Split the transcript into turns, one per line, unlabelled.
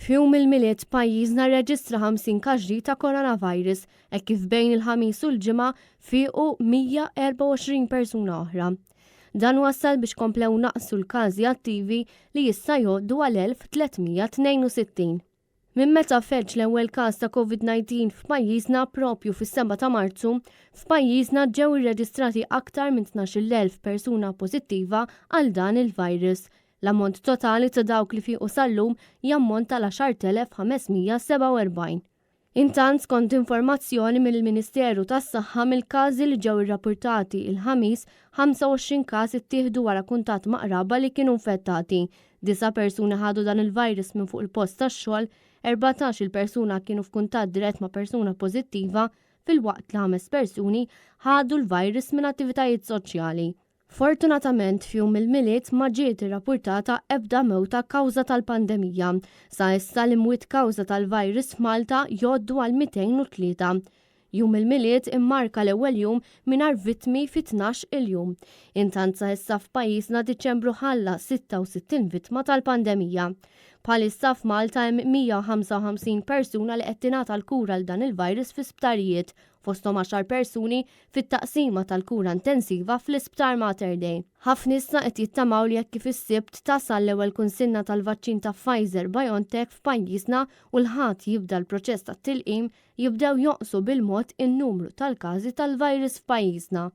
F'jum il-Milied pajjiżna rreġistra 50 każ ġdid ta' coronavirus hekk kif bejn il-Ħamis u l-Ġimgħa fiequ 124 persuna oħra. Dan wassal biex komplew naqsu l-każi attivi li issa jgħoddu għal 1362. Minn meta feġġ l-ewwel każ ta' Covid-19 f'pajjiżna propju fis-7 ta' Marzu, f'pajjiżna ġew irreġistrati aktar minn 12,000 persuna pożittiva għal dan il-virus. L-ammont totali ta' dawk li fiequ sal-lum jammonta għal 10,547. Intant skont informazzjoni mill-Ministeru tas-Saħħa mill-każi li ġew irrappurtati il-Ħamis, 25 każ ittieħdu wara kuntatt ma' qraba li kienu infettati. Disa' persuni ħadu dan il-virus minn fuq il-post tax-xogħol, 14-il persuna kienu f'kuntatt dirett ma' persuna pożittiva filwaqt li ħames persuni ħadu l-virus minn attivitajiet soċjali. Fortunatament f'jum il-Milied ma ġiet irrappurtata ebda mewta kawża tal-pandemija. Sa issa l-imwiet kawża tal-virus f'Malta jgħoddu għal 203. Jum il-Milied immarka l-ewwel jum mingħajr vittmi fi 12 il-jum. Intant sa issa f'pajjiżna Diċembru ħalla 66 vittma tal-pandemija. Bħalissa f'Malta hemm 155 persuna li qed tingħata l-kura għal dan il-virus fi sptarijiet fosthom għaxar persuni fit-taqsima tal-kura intensiva fl-Isptar Mater Dei. Ħafna issa qed jittamaw li hekk kif is-Sibt tasal l-ewwel kunsinna tal-vaċċin ta' Pfizer BioNTech f'pajjiżna u l-Ħadd jibda l-proċess tat-tilqim, jibdew jonqsu bil-mod in-numru tal-każi tal-virus f'pajjiżna.